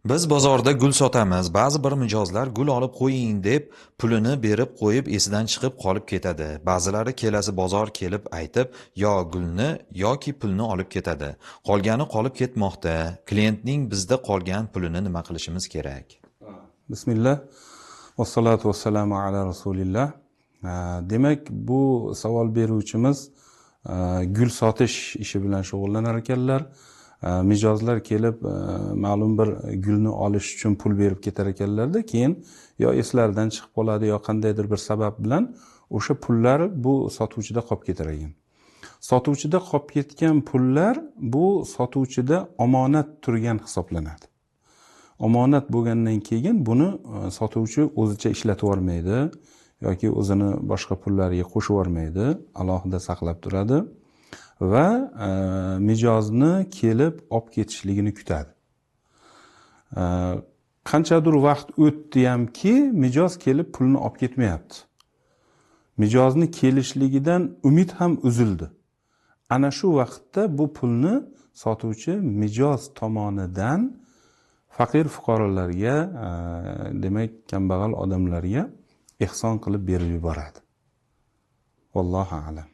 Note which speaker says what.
Speaker 1: Biz bozorda gul sotamiz. Ba'zi bir mijozlar gul olib qo'ying deb pulini berib qo'yib esidan chiqib qolib ketadi. Ba'zilari kelasi bozor kelib aytib, yo gulni yoki pulni olib ketadi. Qolgani qolib ketmoqda. Klientning bizda qolgan pulini nima qilishimiz kerak?
Speaker 2: Bismillah. Vassalotu vassalamu ala rasulillah. Demak, bu savol beruvchimiz gul sotish ishi bilan shug'ullanar ekanlar. Mijozlar kelib ma'lum bir gulni olish uchun pul berib ketar ekanlarda, keyin yo eslaridan chiqib qoladi, yo qandaydir bir sabab bilan o'sha pullar bu sotuvchida qolib ketar ekan. Sotuvchida qolib ketgan pullar bu sotuvchida omonat turgan hisoblanadi. Omonat bo'lgandan keyin buni sotuvchi o'zicha ishlatib yubormaydi yoki o'zini boshqa pullariga qo'shib yubormaydi, alohida saqlab turadi va mijozni kelib olib ketishligini kutadi. Qanchadir vaqt o'tdi hamki, mijoz kelib pulni olib ketmayapti. Mijozni kelishligidan umid ham uzildi. Ana shu vaqtda bu pulni sotuvchi mijoz tomonidan faqir fuqarolarga, demak kambag'al odamlarga ehson qilib berib yuboradi. Vallohu a'lam.